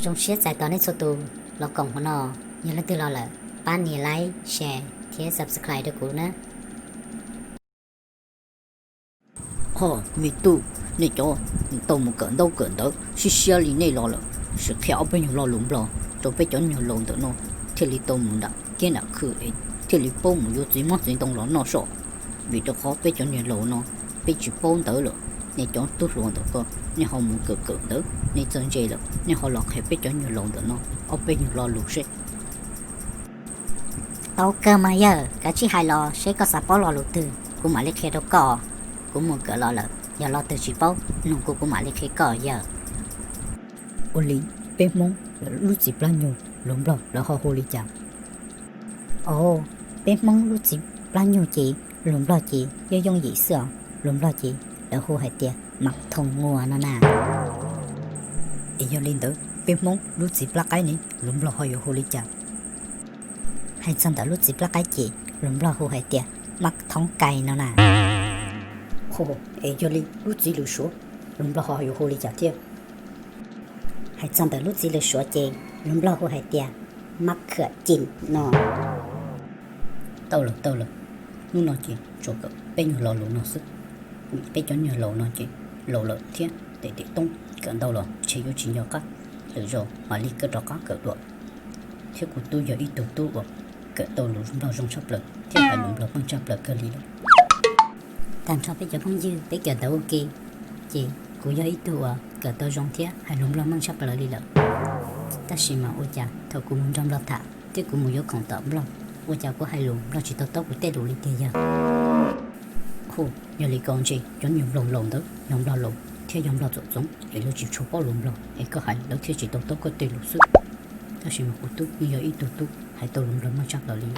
Zoo siab txais tos nej txhua tus los koom hauv no, yog leej twg los lawm pab nias like, share thiab subscribe rau kuv na. Ho, me tub, nej cov tau mus kawm ntaub kawm ntawv siab siab li nej los lawm, sim qhia ob peb nyuag lo lus Nplog rau peb cov nyuag laus ntawm no thiaj li tau mus nram kiab nram khw es thiaj li paub mus yuav txiv hmab txiv ntoo los noj soj. Vim rau qhov peb cov nyuag laus no peb tsis paub ntawv lawm, nej cov tub hluas ntawm ko nej ho mus kawm kawm ntawv, nej txawj ntse lawm nej ho los qhia peb cov nyuag laus ntawm no ob peb nyuag lo lus seb. Tau kawg mas yawg, kav tsij hais los seb koj xav paub lo lus twg kuv mam li qhia rau koj. Kuv mus kawm los lawm, yog lo twg tsis paub nug kuv kuv mam li qhia koj yawg. Ua li, peb Hmoob lub txiv plab nyuj lus Nplog lawv ho hu li cas? Os, peb Hmoob lub txiv plab nyuj ces lus Nplog ces yooj yooj yim xwb os, lus Nplog ces lawv hu hais tias mas thoo ngua no na. Es yog li ntawd peb Hmoob lub txiv plab qaib ne lus Nplog ho yuav hu li cas? Hais txog ntawm lub txiv plab qaib ces lus Nplog hu hais tias mas thoov kais no na. Ho, es yog li lub txiv lws suav lus Nplog ho yuav hu li cas thiab? Hais txog ntawm lub txiv lws suav ces lus Nplog hu hais tias mas kham cim no. Tau lawm, tau lawm, hnub no ces tsuas kawm peb nyuag lo lus no xwb. Peb cov nyuag laus no ces laus lawm thiab tes tes toob, kawm ntau los ntshe yuav tsis nco qab, lwm zaus mam li kawm rov qab kawm dua. Thiab kuv tub yog ib tug tub uas kawm tau lus Nplog zoo tshaj plaws thiab hais lus Nplog meej tshaj plaws kawg li lawm. Tag nrho peb cov phooj ywg peb kawm ntawv ua ke, ces kuv yog ib tug uas kawm tau zoo thiab hais lus Nplog meej tshaj plaws li lawm. Tab sis mas ua cas thaum kuv mus nrog Nplog tham thiab kuv mus yuav khoom tom Nplog, ua cas kuv hais lus Nplog tsis tau taub kuv tej lus li tiag yawg? Hu, yog li koj ntshe cov nyuag Nplog laus ntawd yog Nplog laus thiab yog Nplog txom txoov es lawv tsis tshua paub lus Nplog es koj hais lawv thiaj tsis tau taub koj tej lus xwb. Tab sis mas kuv tub yeej yog ib tug tub hais tau lus Nplog meej tshaj plaws li.